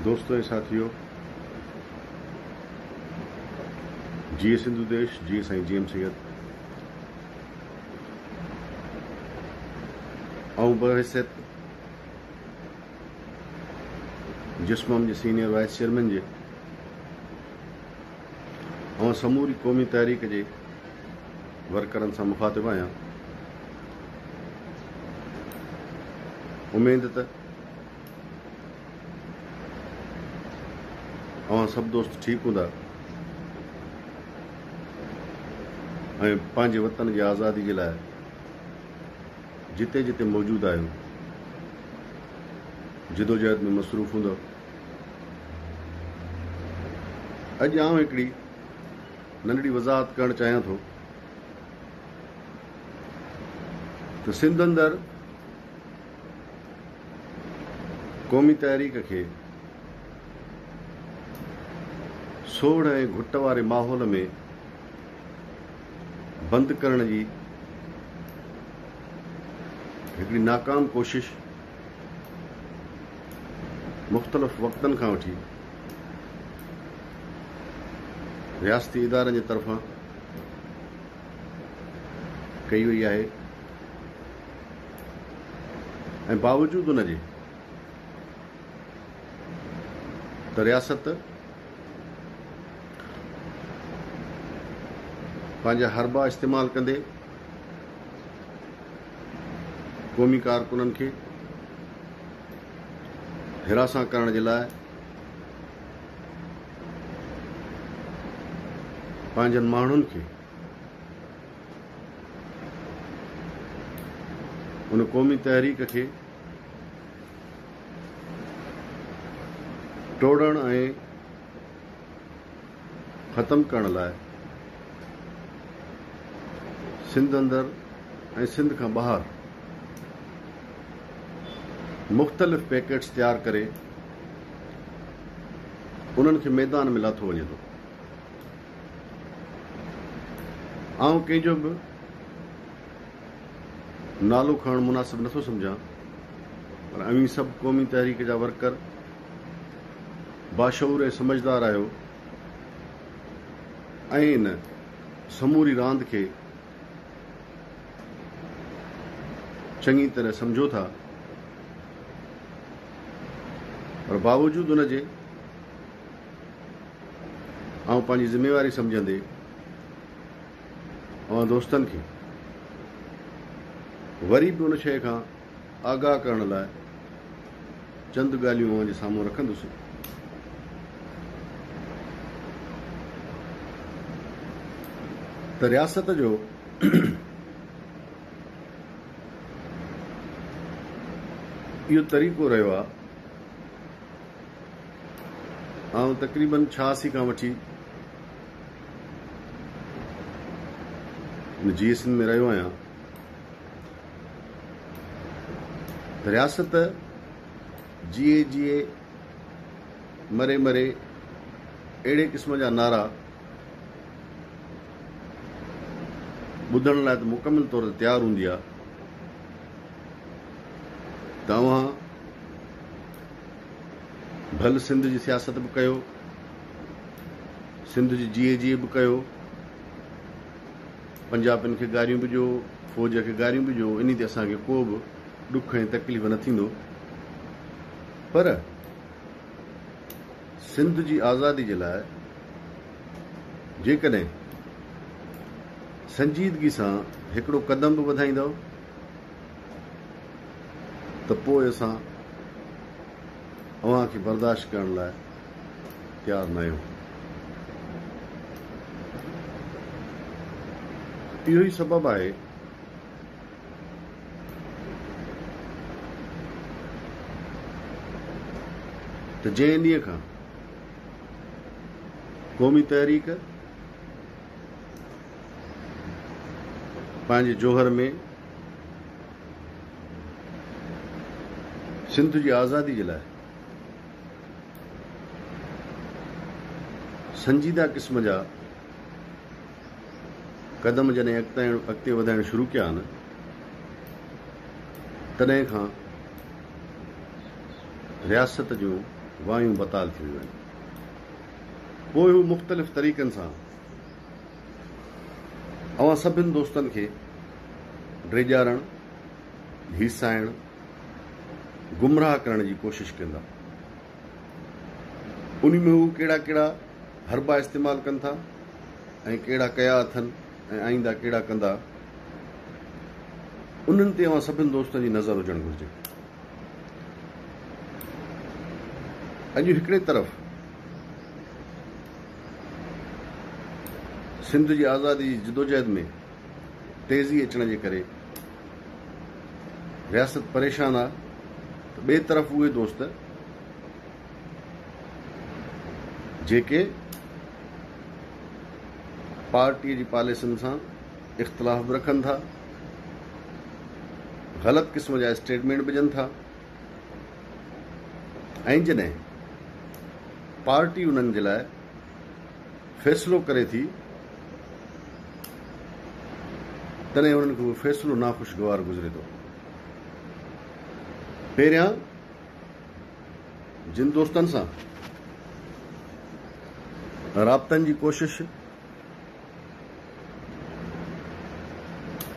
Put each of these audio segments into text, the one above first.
دوستو ۽ ساٿيو، جيئي سنڌو ديش، جيئي سائين جي ايم سيد. آئون بحيثيت جسمم جي سينيئر وائيس چيئرمين جي اوهان سموري قومي تحريڪ جي ورڪرن سان مخاطب آهيان. اميد ته اوهان سڀ دوست ٺيڪ هوندا ۽ پنهنجي وطن جي آزادي جي لاء جتي جتي موجود آهيو جدوجهد ۾ مصروف هوندؤ. اڄ آئون هڪڙي ننڍڙي وضاحت ڪرڻ چاهيان ٿو ته سنڌ اندر قومي تحريڪ کي سوڙهه ۽ گهٽ واري ماحول ۾ بند ڪرڻ جي هڪڙي ناڪام ڪوشش مختلف وقتن کان وٺي رياستي ادارن جي طرفان ڪئي وئي آهي ۽ باوجود ان جي ته رياست پنهنجا حربا استعمال ڪندي قومي ڪارڪنن کي هراسان ڪرڻ جي لاء پنهنجن ماڻهن کي ان قومي تحريڪ کي ٽوڙڻ ۽ ختم ڪرڻ لاء سنڌ اندر ۽ سنڌ کان ٻاهر مختلف پيڪيٽس تيار ڪري انهن کي ميدان ۾ لاٿو وڃي ٿو. آئون ڪنهن جو به نالو کڻڻ مناسب نٿو سمجهان پر اوهين سڀ قومي تحريڪ جا ورڪر باشعور ۽ سمجهدار آهيو ۽ ان سموري راند کي چڱي طرح سمجهو ٿا پر باوجود ان جي آئون پنهنجي ذميواري سمجهندي اوهان دوستن کي وري به ان شيء کان آگاهه ڪرڻ لاء چند ڳالهيون اوهان جي سامهون رکندس. ته رياست جو اهو طريقو رهيو آهي آئون تقريبن 86 کان وٺي جي ايس ۾ رهيو آهيان ته رياست جيئي جيئي مري مري اهڙي قسم جا نعرا ٻڌڻ لاء ته مڪمل طور تي تيار هوندي آهي ته اوهان ڀل سنڌ جي سياست به ڪيو، سنڌ جي جيئي جيئي به ڪيو، پنجابين کي گاريون به ڏيو، فوج کي گاريون به ڏيو، انهي تي اسان کي ڪو به ڏک ۽ تڪليف نه ٿيندو پر سنڌ جي آزادي جي لاء جيڪڏهن سنجيدگي سان هڪڙو قدم به وڌائيندؤ ته پوء اسان اوهان کي برداشت ڪرڻ لاء تيار ناهيون. اهو ئي سبب آهي ته جنهن ڏينهن کان قومي تحريڪ پنهنجي جوهر ۾ سنڌ جي آزادي جي لاء سنجيده قسم جا قدم جڏهن اڳتي وڌائڻ شروع ڪيا آهن تڏهن کان رياست جون وايون بتال ٿي ويون آهن. پوء هو مختلف طريقن سان اوهان سڀن دوستن کي ڊيڄارڻ، هيسائڻ، گمراهه ڪرڻ جي ڪوشش ڪندا. انهي ۾ هو ڪهڙا ڪهڙا حربا استعمال ڪن ٿا ۽ ڪهڙا ڪيا اٿن ۽ آئينده ڪهڙا ڪندا، انهن تي اوهان سڀن دوستن جي نظر هجڻ گهرجي. اڄ هڪڙي طرف سنڌ جي آزادي جي جدوجهد ۾ تيزي اچڻ جي ڪري رياست پريشان آ ته ٻئي طرف اهي دوست جيڪي پارٽي جي پاليسين سان اختلاف به رکن ٿا، غلط قسم جا اسٽيٽمينٽ به ڏين ٿا ۽ جڏهن پارٽي انهن جي لاء فيصلو ڪري ٿي تڏهن انهن کي اهو فيصلو ناخوشگوار گذري ٿو. پهريان جن دوستن سان رابطن جي ڪوشش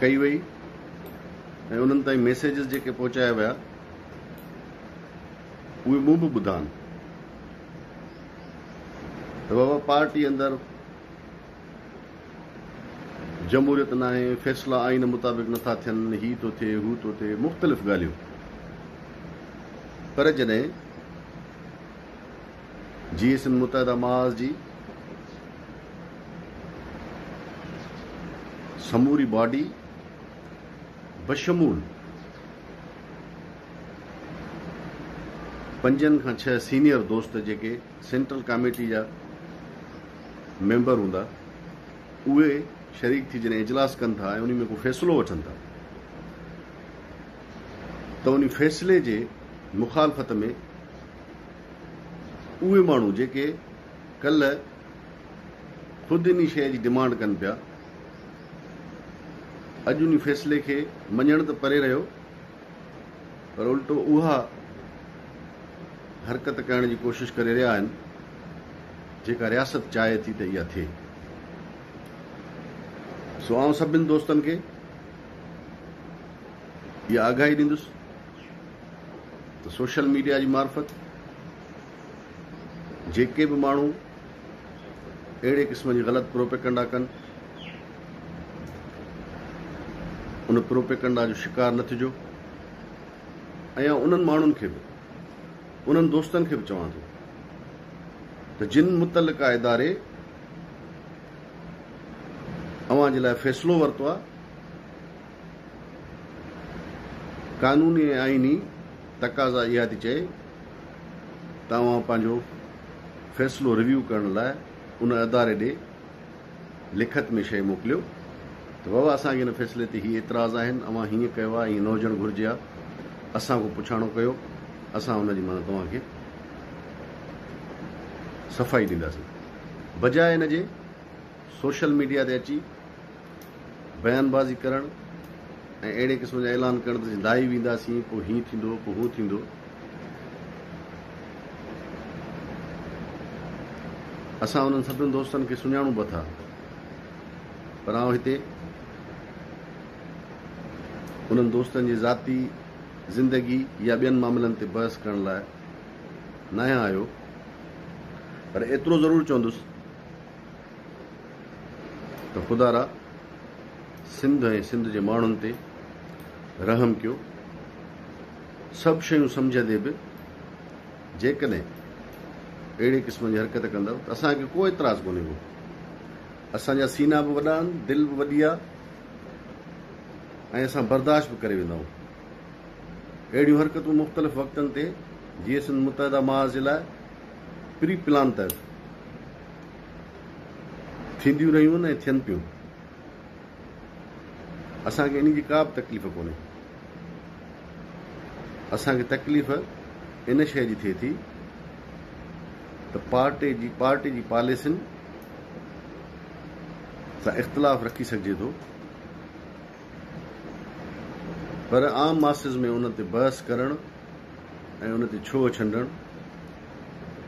ڪئي وئي ۽ انهن تائين ميسيجز جيڪي پهچايا ويا اهي مون به ٻڌا آهن ته بابا پارٽي اندر جمهوريت ناهي، فيصلا آئين مطابق نٿا ٿين، هي ٿو ٿئي، هو ٿو ٿئي، مختلف ڳالهيون. پر جڏهن جيئي سنڌ متحده محاذ جي سموري باڊي بشمول پنجن کان ڇهه سينيئر دوست جيڪي سينٽرل ڪاميٽي جا ميمبر هوندا اهي شريڪ ٿي جڏهن اجلاس ڪن ٿا ۽ انهي ۾ ڪو فيصلو وٺن ٿا ته انهي فيصلي جي مخالفت ۾ اهي ماڻهو جيڪي ڪلهه خود انهي شيء جي ڊمانڊ ڪن پيا اڄ انهي فيصلي کي مڃڻ ته پري رهيو پر الٽو اها حرڪت ڪرڻ جي ڪوشش ڪري رهيا آهن جيڪا رياست چاهي ٿي ته اها ٿئي. سو آئون سڀني دوستن کي اها آگاهي ڏيندس ته سوشل ميڊيا جي معرفت جيڪي به ماڻهو اهڙي قسم جي غلط پروپيگنڊا ڪن ان پروپيگنڊا جو شڪار نه ٿجو ۽ آئون انهن ماڻهن کي به انهن دوستن کي به چوان ٿو ته جن متعلقه اداري اوهان جي لاء فيصلو ورتو آهي قانوني ۽ آئيني تقاضا اها ٿي چئي ته اوهان پنهنجو فيصلو ريويو ڪرڻ لاء ان اداري ڏي لکت ۾ شيء موڪليو ته بابا اسان کي هن فيصلي تي هي اعتراض آهن، اوهان هيئن ڪيو آهي، ائين نه هجڻ گهرجي ها، اسان کان پڇاڻو ڪيو، اسان ان جي معنيٰ توهان کي صفائي ڏينداسين. بجاء ان جي سوشل ميڊيا تي اچي بيان بازي ڪرڻ ۽ اهڙي قسم جا اعلان ڪرڻ ته اسين لاهي وينداسين، پوء هيئن ٿيندو، پوء هونء ٿيندو. اسان انهن سڀني دوستن کي سڃاڻون به ٿا پر آئون هتي انهن دوستن جي ذاتي زندگي يا ٻين معاملن تي بحث ڪرڻ لاء ناهيان آيو پر ايترو ضرور چوندس ته خدارا سنڌ ۽ سنڌ جي ماڻهن تي رحم ڪيو. سڀ شيون سمجهندي به جيڪڏهن اهڙي قسم جي حرڪت ڪندؤ ته اسان کي ڪو اعتراض ڪونهي ڪو. اسان جا سينا به وڏا آهن، دل به وڏي آهي ۽ اسان برداشت به ڪري ويندا آهيون. اهڙيون حرڪتون مختلف وقتن تي جيئي سنڌ متحده محاذ جي لاء پري پلان تحت ٿينديون رهيون آهن ۽ ٿين پيون. اسان کي انهي جي ڪا به تڪليف ڪونهي. اسان کي تڪليف ان شيء جي ٿئي ٿي ته پارٽي جي پارٽي جي پاليسين سان اختلاف رکي سگهجي ٿو پر عام ماسز ۾ ان تي بحث ڪرڻ ۽ ان تي ڇوهه ڇنڊڻ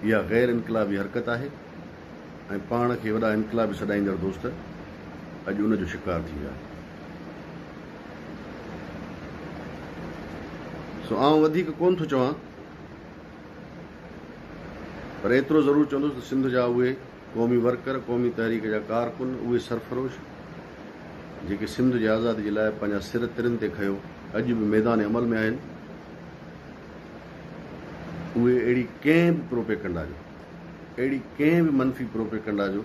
اها غير انقلابي حرڪت آهي ۽ پاڻ کي وڏا انقلابي سڏائيندڙ دوست اڄ ان جو شڪار ٿي ويا آهن. سو آئون وڌيڪ ڪونه ٿو چوان پر ايترو ضرور چوندس ته سنڌ جا اهي قومي ورڪر، قومي تحريڪ جا ڪارڪن، اهي سرفروش جيڪي سنڌ جي آزادي جي لاء پنهنجا سر ترين تي کنيو اڄ به ميدان عمل ۾ آهن، اهي اهڙي ڪنهن به پروپيگنڊا جو، اهڙي ڪنهن به منفي پروپيگنڊا جو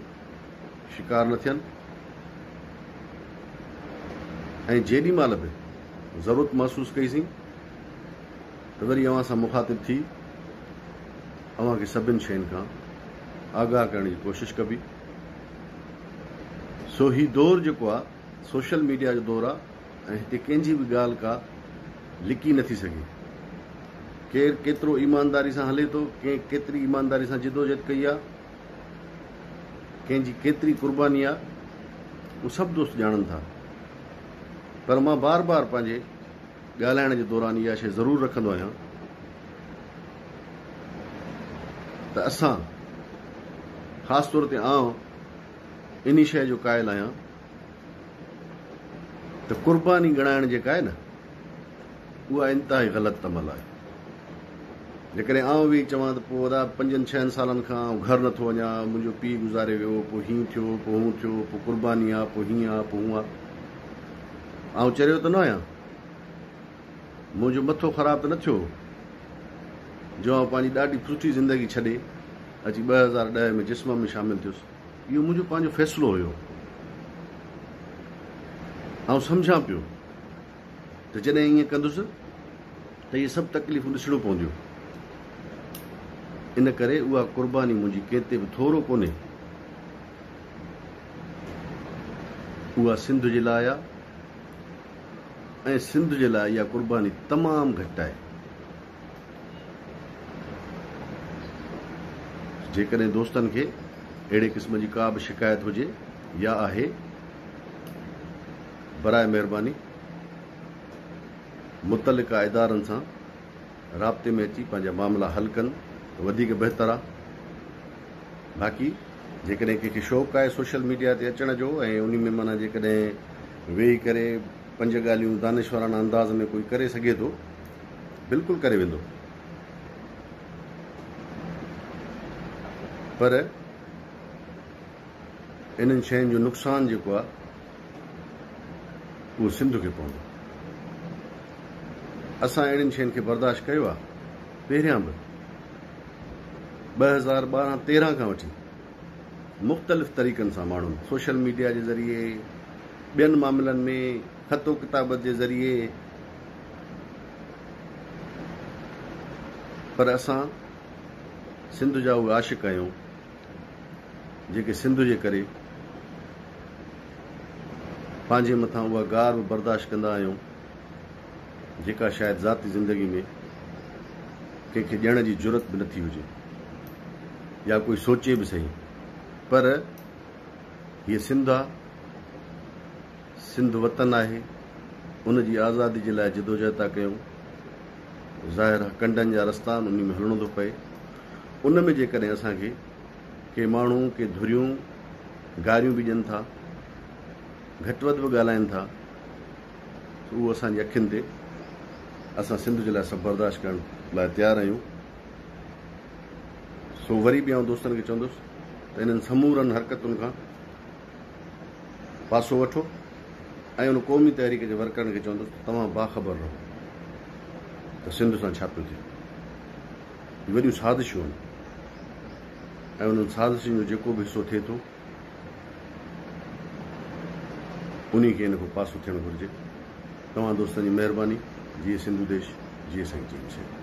شڪار نه ٿين ۽ جيڏي مهل به ضرورت محسوس ڪئي سين ته وري اوهان سان مخاطب ٿي اوهان کي سڀن شين کان آگاهه ڪرڻ جي ڪوشش ڪبي. سو هي دور جيڪو آ سوشل ميڊيا جو دور آ ۽ هتي ڪنهن جي به ڳالهه ڪا لڪي نٿي سگهي. ڪير ڪيترو ايمانداري سان هلي ٿو، ڪنهن ڪيتري ايمانداري سان جدوجهد ڪئي آ، ڪنهن جي ڪيتري قرباني آ، اهو سڀ دوست ڄاڻن ٿا. پر مان بار بار پنهنجي ڳالهائڻ جي دوران اها شيء ضرور رکندو آهيان ته اسان خاص طور تي آئون انهي شيء جو قائل آهيان ته قرباني ڳڻائڻ جيڪا آهي نه اها انتهائي غلط عمل آهي. جيڪڏهن آئون ويهي چوان ته پوء ادا پنجن ڇهن سالن کان آئون گهر نٿو وڃان، منهنجو پيء گذاري ويو، پوء هيئن ٿيو، پوء هون ٿيو، پوء قرباني آ، پوء هيئن آ، پوء هون آ. آئون چريو ته نه آهيان. منهنجو مٿو خراب ته نه ٿيو هو جو آئون پنهنجي ڏاڍي سٺي زندگي ڇڏي اچي 2010 ۾ جسمم ۾ شامل ٿيس. اهو منهنجو پنهنجو فيصلو هيو. آئون سمجهان پيو ته جڏهن ائين ڪندس ته اهي سڀ تڪليفون ڏسڻيون پونديون. ان ڪري اها قرباني منهنجي ڪنهن تي به ٿورو ڪونهي. اها سنڌ جي لاء آ ۽ سنڌ جي لاء اها قرباني تمام گهٽ آهي. جيڪڏهن دوستن کي اهڙي قسم جي ڪا به شڪايت هجي يا آهي، براء مهرباني متعلقه ادارن سان رابطي ۾ اچي پنهنجا معاملا حل ڪن ته وڌيڪ بهتر آ. باقي جيڪڏهن ڪنهن کي شوق آهي سوشل ميڊيا تي اچڻ جو ۽ انهي ۾ معنيٰ جيڪڏهن ويهي ڪري پنج ڳالهيون دانشورانه انداز ۾ ڪوئي ڪري سگهي ٿو بلڪل ڪري ويندو پر انهن شين جو نقصان جيڪو آهي اهو سنڌ کي پوندو. اسان اهڙين شين کي برداشت ڪيو آهي پهريان به 2012 13 کان وٺي مختلف طريقن سان ماڻهن سوشل ميڊيا جي ذريعي ٻين معاملن ۾ خط و ڪتابت جي ذريعي پر اسان سنڌ جا اهي عاشق آهيون جيڪي سنڌ جي ڪري پنهنجي مٿان اها گار به برداشت ڪندا آهيون جيڪا شايد ذاتي زندگي ۾ ڪنهن کي ڏيڻ جي جرئت به نٿي هجي يا ڪوئي سوچي به سهي پر هيء سنڌ آ، سنڌ وطن آهي، ان جي آزادي جي لاء جدوجهد ٿا ڪيون، ظاهر آ ڪنڊن جا رستا آهن انهي ۾ هلڻو ٿو پئي، ان ۾ جيڪڏهن اسان کي ڪي ماڻهو ڪي ڌريون گاريون به ڏين ٿا، گهٽ وڌ به ڳالهائين ٿا ته اهو اسان جي اکين تي، اسان سنڌ جي لاء سڀ برداشت ڪرڻ لاء تيار آهيون. سو وري به آئون دوستن کي چوندس ته انهن سمورن حرڪتن کان پاسو وٺو ۽ ان قومي تحريڪ جي ورڪرن کي چوندس ته توهان باخبر رهو ته سنڌ سان ڇا پيو ٿئي. هي وڏيون سازشون آهن ۽ انهن سازشن جو جيڪو به حصو ٿئي ٿو انهي کي ان کان پاسو ٿيڻ گهرجي. توهان دوستن جي مهرباني. جيئي سنڌو ديش، جيئي سائين جي ايم سيد.